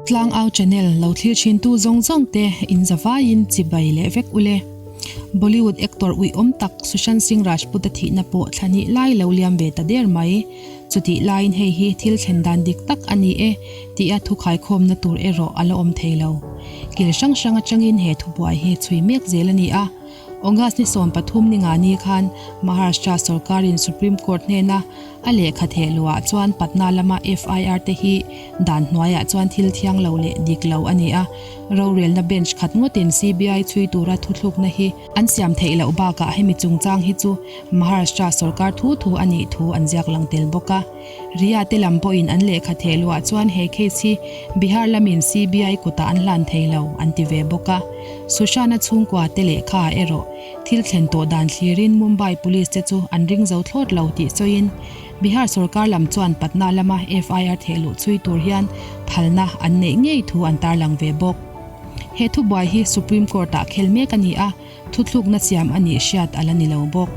Tlangau channel lo thlir thintu zawng zawng te in zavaiin chibai leh vek ule. Bollywood actor uiawm tak Sushant Singh Rajput a thihna pawh thla hnih lai lo liam ve ta der mai. Chutih laiin hei hi thil thlen dan dik tak a ni e tia thu khaikhawmna tur erawh a la awm thei lo. Kil hrang hrang atangin he thubuai hi chhui mek zel a ni a. August ni 13 ni nga ni khan Maharashtra sorkarin Supreme Court hnena a lehkha theh luhah chuan Patna lama FIR te hi dan hnuaiah chuan thil thiang lo leh dik lo a ni a, rorelna bench khat ngawtin CBI chhui tura thuthlukna hi an siam theih loh bakah hemi chungchang hi chu Maharashtra sorkar thu thu a nih thu an ziak lang tel bawk a. Riya te lam pawhin an lehkha theh luhah chuan he case hi Bihar lamin CBI kutah an hlan thei lo an ti ve bawk a. Sushant-a chhungkua te lehkha ah erawh thil thlen tawh dan thlirin Mumbai Police te chu an ring zo thlawt lo tih sawiin Bihar sorkar lam chuan Patna lama FIR theh luh chhui tur hian phalna an neih ngei thu an tarlang ve bawk. He thubuai hi Supreme Court-ah khel mek a ni a, Thuthlukna siam a nih hriat a la ni lo bawk.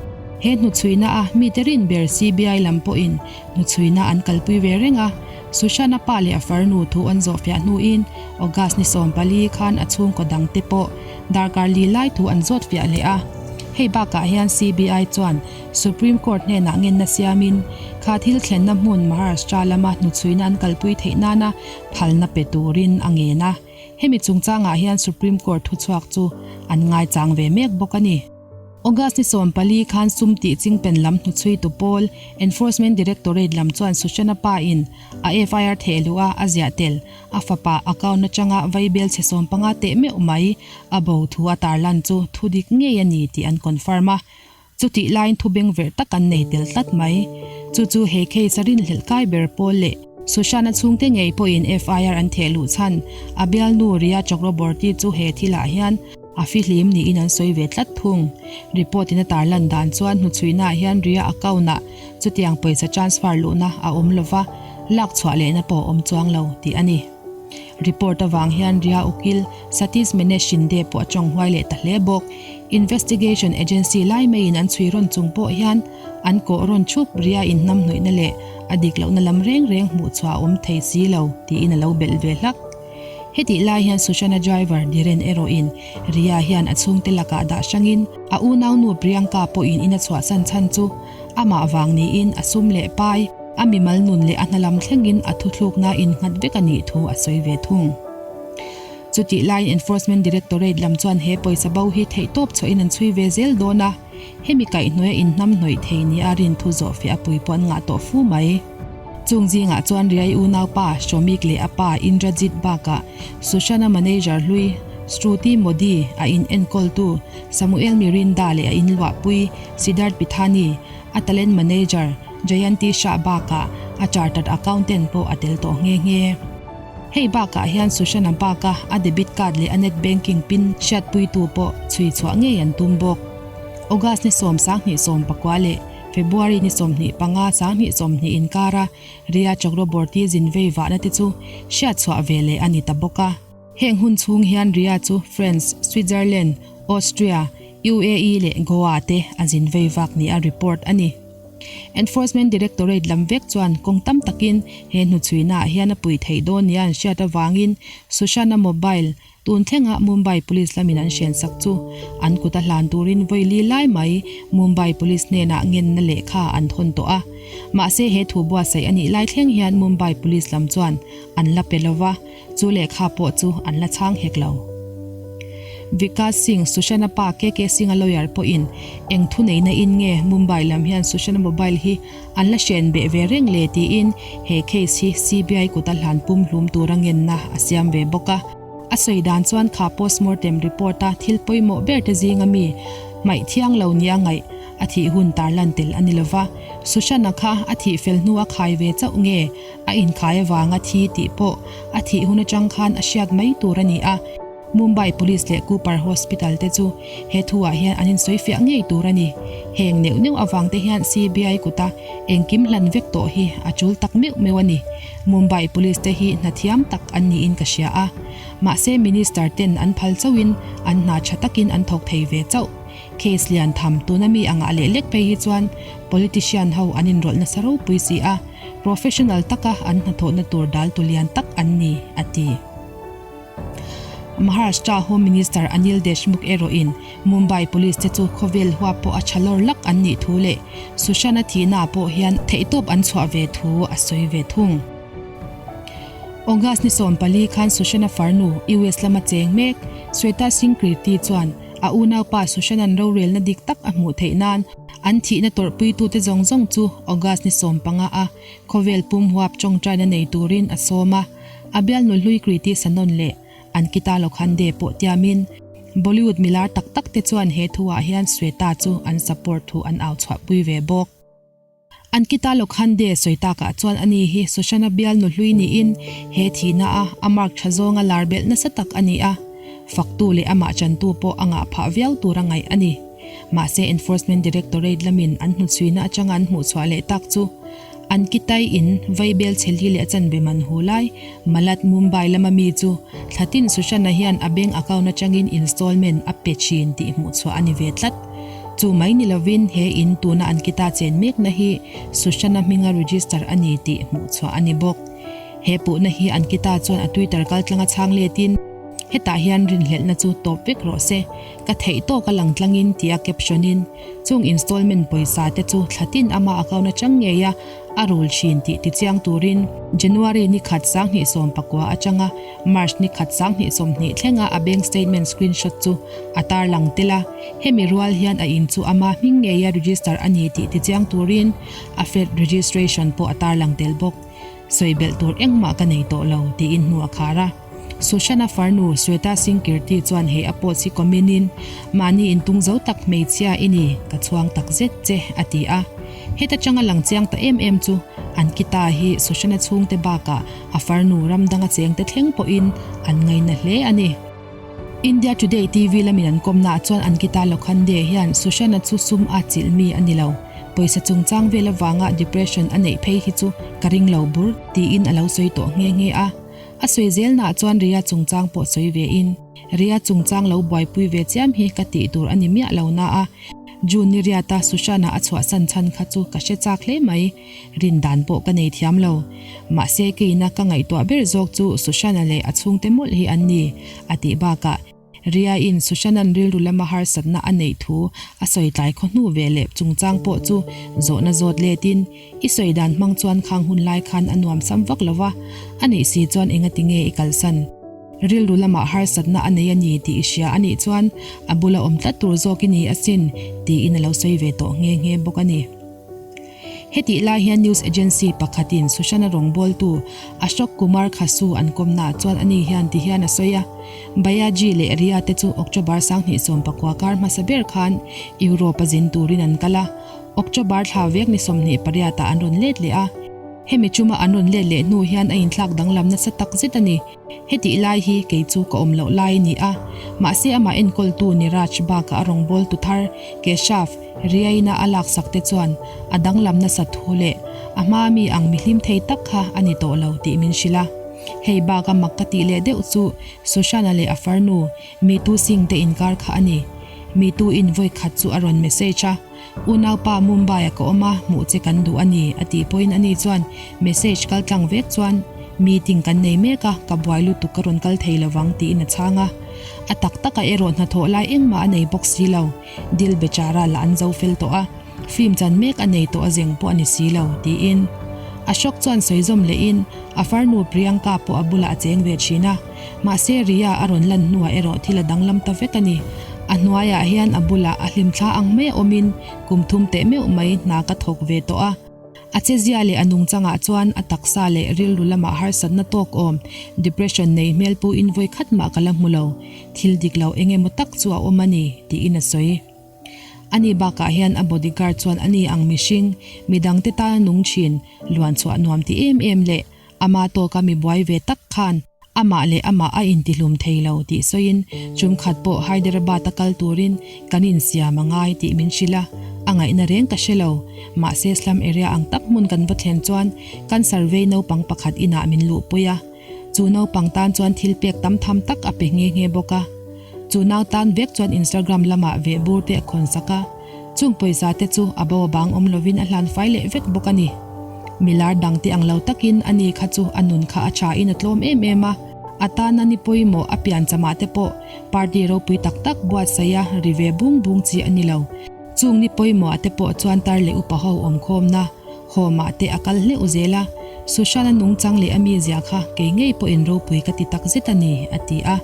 He hnuchhuina a mite rin ber CBI lam pawhin hnuchhuina an kalpui ve reng a, Sushant-a pa leh a farnu thu an zawhfiah hnuin August ni 14 khan a chhungkaw dangte pawh darkar li lai thu an zawtfiah leh a. Hei bakah hian CBI chuan Supreme Court hnenah ngenna siamin kha thil thlenna hmun Maharashtra lama hnuchhuina an kalpui theih nana phalna pe turin a ngen a. Hemi chungchangah hian Supreme Court thuchhuak chu an ngaichang ve mek bawk a ni. August ni 14 khan sum tih chingpen lam hnuchhuitu pawl Enforcement Directorate lam chuan Sushant-a pa in a FIR theh luh a a ziah tel a fapa account atanga vaibel chhe 15 teh meuh mai a bo thu a tarlan chu thudik ngei a ni tih an confirm a. Chutih laiin thu bengverh tak an nei tel tlat mai. Chu chu he case a rinhlelh kai ber pawl leh Sushant-a chhungte ngei pawhin FIR an theh luh chhan a bialnu Riya Chakraborty chu he thilah hian a fihlim niin an sawi ve tlat thung. Report in a tarlan dan chuan hnuchhuihnaah hian Riya account-ah chutiang pawisa transfer luhna a awm lova, lak chhuah lehna pawh a awm chuang lo tih a ni. Report avang hian Riya ukil Satish Mene Shinde pawh a tawng huai leh ta hle bawk. Investigation agency lai maiin an chhui rawn chung pawh hian an kawh rawn thup Riya inhnamhnawihna leh a dik lohna lam reng reng hmuh chhuah a awm thei si lo tiin a lo belh ve hlak. Hetih lai hian Sushant-a driver Dhiren erawhin Riya hian a chhungte lakah dah hrangin a unaunu Priyanka pawhin in a chhuahsan chhan chu amah vang niin a sum leh pai, a mimal nun leh a hna lam thlengin a thuthlukna innghat vek a nih thu a sawi ve thung. Chutih laiin Enforcement Directorate lam chuan he pawisa bo hi theihtawp chhuahin an chhui ve zel dawn a, hemi kaihhnawih a inhnam hnawih thei nia rin thu zawhfiah a pui pawh an ngah tawh fu mai. Chung zingah chuan Riai unaupa Shomik leh a pa Indrajit bakah Sushant-a manager hlui Shruti Modi a in enkawltu Samuel Mirinda leh a inluahpui Siddharth Pithani, a talent manager Jayanti Shah bakah a chartered accountant pawh a tel tawh nghe nghe. Hei bakah hian Sushant-a baka a debit card leh a net banking pin hriatpuitu pawh chhui chhuah ngei an tum bawk. August ni 10 2019 leh February ni 25 2020 inkara Riya Chakraborty zin vei vahna te chu hriat chhuah ve leh a ni ta bawk a. Heng hun chhung hian Riya chu France, Switzerland, Austria, UAE leh Goa te a zin vei vak nia report a ni. Enforcement Directorate lam vek chuan kawng tam takin he hnuchhuinaah hian a pui theih dawn nia an hriat avangin Sushant-a mobile tun thlenga Mumbai Police lamin an hrensak chu an kut a hlan turin vawi li lai mai Mumbai Police hnenah ngenna lehkha an thawn tawh a. Mahse he thu buatsaih a nih lai thleng hian Mumbai Police lam chuan an la pe lova. Chu lehkha pawh chu an la chhang hek lo. Vikas Singh, Sushant-a pa KK Singh-a lawyer pawhin eng thu neihna in nge Mumbai lam hian Sushant-a mobile hi an la hren beh ve reng le tiin he case hi CBI kuta hlan pum hlum tura ngenna a siam ve bawk a. A sawi dan chuan kha postmortem report-a thil pawimawh ber te zinga mi hmaih thiang lo nia ngaih a thih hun tarlan tel a ni lova, Sushant-a kha a thih fel hnu a khai ve chauh nge A inkhai avanga thi tih pawh a thih hun atang khan a hriat mai tur a ni a, Mumbai Police leh Cooper Hospital te chu he thuah hian an insawifiah ngei tur a ni. Heng neuh neuh avang te hian CBI kuta engkim hlan vek tawh hi a tul tak meuh meuh a ni. Mumbai Police te hi hna thiam tak an niin ka hria a, mahse Minister ten an phal chauhin an hna tha takin an thawk thei ve chauh. Case lian tham tuna mi angah leh lek phei hi chuan politician ho an inrawlh nasa ropui si a, professional taka an hnathawhna tur dal tu lian tak an ni, a ti. Maharashtra Home Minister Anil Deshmukh erawhin Mumbai Police te chu khawvel huap pawh a tha lawr lak an nih thu leh Sushant-a thihnaah pawh hian theihtawp an chhuah ve thu a sawi ve thung. August ni 14 khan Sushant-a farnu US lama cheng mek Shweta Singh Kirti chuan a unaupa Sushant-a'n rorelna dik tak a hmuh theih nan an thihna tawrhpuitute zawng zawng chu August ni 15 a khawvel pum huap tawngtaina nei turin a sawm a, a bialnu hlui Kriti Sanon leh Ankita Lokhande pawh tiamin Bollywood milar tak tak te chuan he thuah hian Shweta chu an support thu an au chhuahpui ve bawk. Ankita Lokhande sawi takah chuan ani hi Sushant-a bialnu hlui niin he thihna a a mark tha zawnga lar belh nasa tak a ni a, faktu leh amah chantu pawh a ngah phah viau tura ngaih a ni. Mahse Enforcement Directorate lamin an hnuchhuina atanga an hmuhchhuah leh tak chu Ankitai in Vaibel chheli leh a chanve man hu lai Malad Mumbai lama mi chu Thlatin Sushant-a hian a bank account atangin installment a pe thin tih hmuhchhuah a ni ve tlat. Chu mai ni lovin he in tuna Ankita chen mekna hi Sushant-a hminga register a ni tih hmuhchhuah a ni bawk. He puhna hi Ankita chuan a Twitter kaltlanga chhang letin, Hetah hian rinhlelhna chu tawp vek rawh se, ka theih tawk a lang tlangin tia caption in chung installment pawisa te chu thlatin ama account atang ngei a a rul thin tih tichiang turin January ni khat 2019 atanga March ni khat 2020 thlenga a bank statement screenshot chu a tarlang tel a, hemi rual hian a in chu ama hming ngeia register a ni tih tichiang turin a flat registration pawh a tarlang tel bawk. Sawi belh tur engmah ka nei tawh lo tiin hnu a khar a. Sushant-a farnu Shweta Singh Kirti chuan hei a post hi comment-in, Mahni intung zo tak hmeichhia i ni, ka chhuang tak zet che, a ti a. Heta changa lang chiang ta em em chu Ankita hi Sushant-a chhungte bakah a farnu ram danga chengte thleng pawhin an ngaina hle a ni. India Today TV lamin an kawmnaah chuan Ankita Lokhande hian Sushant-a chu sum a chilh mi a ni lo, pawisa chungchang vel avanga depression a neih phei hi chu ka ring lo bur, tiin a lo sawi tawh nghe nghe a. A sawi zelnaah chuan Ria chungchang pawh sawi ve in, Ria chungchang lo buaipui ve chiam hi ka tih tur a ni miah lo na a, June ni riata Sushant-a a chhuahsan chhan kha chu ka hre chak hle mai, rin dan pawh ka nei thiam lo. Mahse keina ka ngaihtuah ber zawk chu Sushant-a leh a chhungte mawlh hi an ni, a tih bakah Ria-in Sushant-a'n rilru lama harsatna a neih thu a sawi tlai khaw hnu ve leh chungchang pawh chu zawhna zawt letin, I sawi dan hmang chuan khang hun lai khan a nuam sam vak lo va, a nih si chuan engati nge i kalsan? Rilru lamah harsatna a nei a ni tih i hria a nih chuan a bula awm tlat tur zawk i ni asin, tiin a lo sawi ve tawh nghe nghe bawk a ni. Hetih lai hian news agency pakhatin Sushant-a rawngbawltu Ashok Kumar Khasu an kawmnaah chuan ani hian ti hian a sawi a, Bayaji leh Riya te chu October 2019 kar hmasa ber khan Europe-a zin turin an kal a, October thla vek ni 28 ah an rawn let leh a. Hemi chuma an rawn let leh hnu hian a inthlak danglam nasa tak zet a ni. Hetih lai hi kei chu ka awm loh lai a ni a, mahse amah enkawltu Niraj bakah a rawngbawltu thar Keshav Riaina a laksak te chuan a danglam nasa thu leh a hmaa mi ang mi hlim thei tak kha a ni tawh lo tih min hrilh a. Hei baka mak ka tih leh deuh chu Sushant-a leh a farnu Mitu Singh te inkar kha a ni. Mitu in vawi khat chu a rawn message a. Unaupa Mumbai-a ka awm a, hmuh che kan duh a ni, a tih pawhin ani chuan message kal tlang vek chuan meeting kan nei mek a, ka buai lutuk ka rawn kal thei lovang tiin a chhang a. A tak takah erawh hnathawh lai engmah a nei bawk si lo, Dil Bechara lah an zo fel tawh a, film chan mek a nei tawh a zeng pawh a ni si lo, tiin Ashok chuan sawi zawm lehin a farnu Priyanka pawh a bulah a cheng ve thin a. Mahse Riya a rawn lan hnuah erawh thil a danglam ta vek a ni. A hnuaiah hian a bulah a hlimthla ang mai a awmin kum thum teh meuh mai hna ka thawk ve tawh a. A chezia leh a nungchangah chuan a taksa leh rilru lamah harsatna tawk awm, depression nei hmel pu in vawi khat mah ka la hmu lo. Thil dik lo eng emaw tak chu a awm a ni, tiin a sawi. Ani bakah hian a bodyguard chuan ani ang mihring, midangte tana nung thin, luanchhuah nuam ti em em leh Ama tawka mi buai ve tak khan amah leh amah a intihlum thei lo tih sawiin chumkhat pawh Hyderabad-a kal turin kan insiam a ngai tih min hrilh a, a ngaihna reng ka hre lo. Mahse slum area ang tak hmun kan va thlen chuan kan survey naupang pakhat inah min luhpui a, chu naupang tan chuan thil pek tam tham tak a pe nghe nghe bawk a. Chu nau tan vek chuan Instagram lamah vehbur te a khawn sak a. Chung pawisa te chu a bo a bang awm lovin a hlan fai leh vek bawk a ni. Milar dang te ang lo takin ani kha chu a nun kha a tha in a tlawm em em a. A tana ni pawimawh a pianchamah te pawh party ropui tak tak buatsaiha ri ve bung bung chi a ni lo. Chung ni pawimawhah te pawh chuan tar leh upa ho awmkhawmna hawmah te a kal hleuh zel a, Sushant-a nungchang leh a mizia kha kei ngei pawhin ropui ka ti tak zet a ni, a ti a.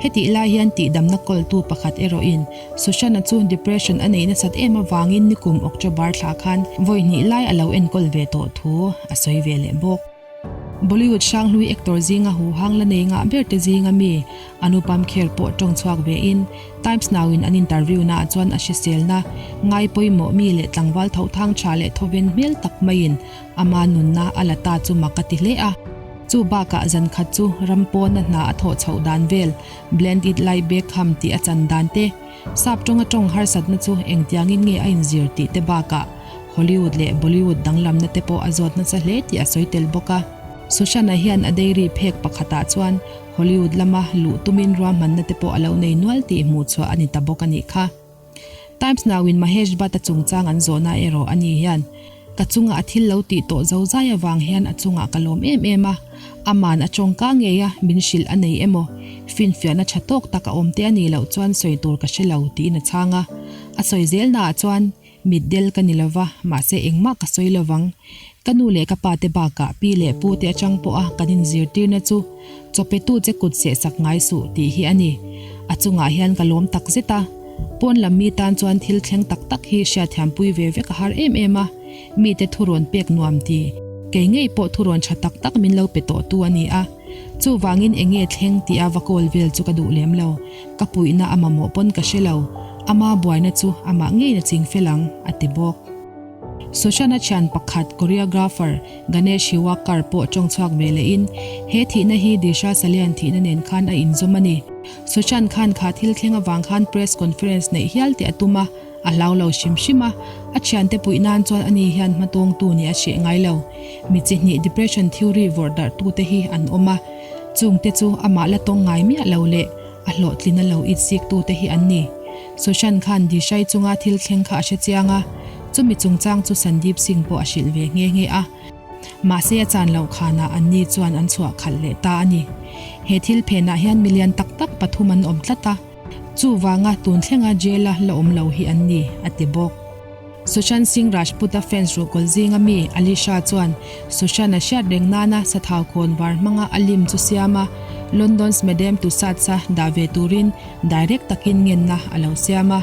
Hetih lai hian tihdamna kawltu pakhat erawhin Sushant-a chu depression a neih nasat em avangin nikum October thla khan vawi hnih lai a lo enkawl ve tawh thu a sawi ve leh bawk. Bollywood hranghlui actor zinga huhang la nei ngah ber te zinga mi Anupam Kher pawh tawng chhuak ve in Times Now in an interview naah chuan a hriselna ngai pawimawh mi leh tlangval tho thang tha leh thawven hmel tak maiin ama nunna a la ta chu mak a ti hle a. Chu bakah zan khat chu ram pawna hna a thawh chhoh dan vel Blend It Like Beckham tih a chan dan te Sap tawnga tawng harsatna chu engtiangin nge a inzir tih te bakah Hollywood leh Bollywood danglamna te pawh a zawt nasa hle tih a sawi tel bawk a. Sushant-a hian a dairy phek pakhatah chuan Hollywood lama luh tumin ruahmanna te pawh a lo nei nual tih hmuh chhuah a ni ta bawk a nih kha. Times Now-in Mahesh Bhatt-a chungchang an zawhna erawh a ni hian Ka chunga a thil lo tih tawh zo zai avang hian a chungah ka lawm em em a, aman a tawngka ngei a, min hrilh a nei emaw? Finfiahna tha tawk tak a awm te a nih loh chuan sawi tur ka hre lo, tiin a chhang a. A sawi zelnaah chuan, Mitdel ka ni lova, mahse engmah ka sawi lovang. Ka nu leh ka pa te bakah pi leh pu te atang pawha kan inzirtirna chu Chawpetu che kut seh sak ngai suh tih hi a ni. A chungah hian ka lawm tak zet a. Pawn lam mi tan chuan thil thleng tak tak hi hriatthiampui ve vek a har em em a. Mite thurawn pek nuam ti. Kei ngei pawh thurawn tha tak tak min lo pe tawh tu a ni a. Chuvangin eng nge thleng tih a va kawl vel chu ka duh lem lo. Ka puihna a mamawh pawn ka hre lo. Ama buaina chu amah ngeiin a ching fel ang, a ti bawk. Sushant-a thian pakhat choreographer Ganesh Hiwakar pawh tawng chhuak ve lehin, he thihna hi Disha Salian thihna nen khan a inzawm a ni. Sushant khan kha thil thleng avang khan press conference neih hial teh a tum a, a hlau lo hrim hrim a, a thiante puih nan chuan ani hian hmatawngtu nih a hreh ngai lo. Mi chi hnih depression theory vawrh darh tute hi an awm a, chungte chu amah la tawng ngai miah lo leh a hlawhtlin a lo it zik tute hi an ni. Sushant khan Dishai chunga thil thleng kha a hre chiang a, chumi chungchang chu Sandeep Singh pawh a hrilh ve nghe nghe a. Mahse a chan loh khanah anni chuan an chhuah khalh leh ta a ni. He thil phenah hian milian tak tak pathum an awm tlat a, chuvanga tun thlenga jail-a la awm lo hi an ni, a ti bawk. Sushant Singh Rajput-a fans ruhkawl zinga mi Alisha chuan Sushant a hriat reng nana sathau khawn var hmanga a lim chu siam a, London's Madame Tussauds-a dah ve turin direct takin ngenna a lo siam a.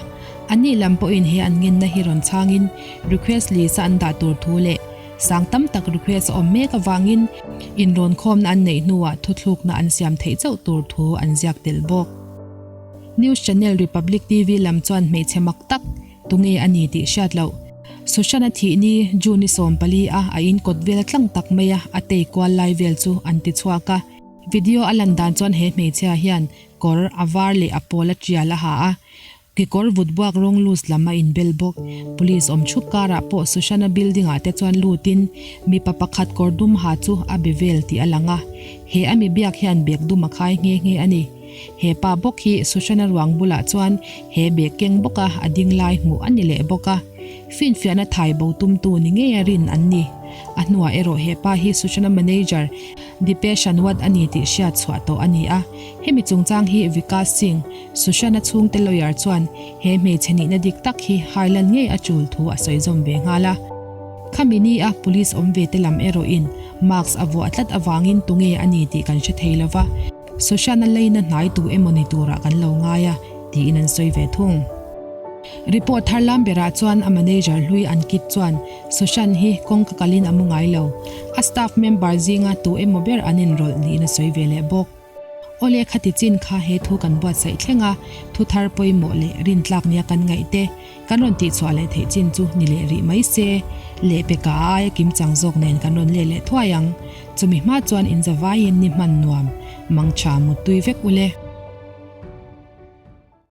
Anni lam pawhin he an ngenna hi rawn chhangin request list-a an dah tur thu leh sang tam tak request a awm mek avangin inrawnkhawmna an neih hnuah thuthlukna an siam theih chauh tur thu an ziak tel bawk. News channel Republic TV lam chuan hmeichhe mak tak Tunge a ni tih hriat loh. Sushant-a thih ni June-i 14 a a in kawt vel tlang tak mai a a tei kual lai vel chu an ti chhuak a. Video a lan dan chuan he hmeichhia hian kawr a var leh a pawl a tial a ha a, kekawr vut buak rawng loose lam a inbel bawk. Police awm thup karah pawh Sushant-a building ah te chuan lutin mipa pakhat kawr dum ha chu a be vel tih a lang a, he a mi biak hian bag dum a khai nghe nghe a ni. He pa bawk hi Sushana ruang bulah chuan he bag keng bawka a ding lai hmuh a ni leh bawk a. Finfiahna thai bo tumtu ni ngeia rin an ni. A hnuah erawh he pa hi Sushana manager Dipesh Shanwat a ni tih hriat chhuah tawh a ni a. Hemi chungchang hi Vikas Singh, Sushana chhungte lawyer chuan he hmeichhe nihna dik tak hi hailan ngei a tul thu a sawi zawm ve nghal a. Khami ni a police awm ve te lam erawhin mask a vuah tlat avangin tunge a ni tih kan hre thei lova. Sushant-a leina hnai tu emaw ni turah kan lo ngai a, tiin an sawi ve thung. Report thar lam berah chuan a manager hlui Ankit chuan Sushant hi kawngka kalin a mu ngai lo. A staff member zinga tu emaw ber an inrawlh niin a sawi ve leh bawk. Awle khati chin kha he thu kan buatsaih thleng a, thu thar pawimawh leh rintlak nia kan ngaih te kan rawn tihchhuah leh theih chin chu ni leh rih mai se, lehpeka a aia kimchang zawk nen kan rawn let leh thuai ang. Chumi hma chuan inzavaiin ni hman nuam, mangtha muttui vek ule.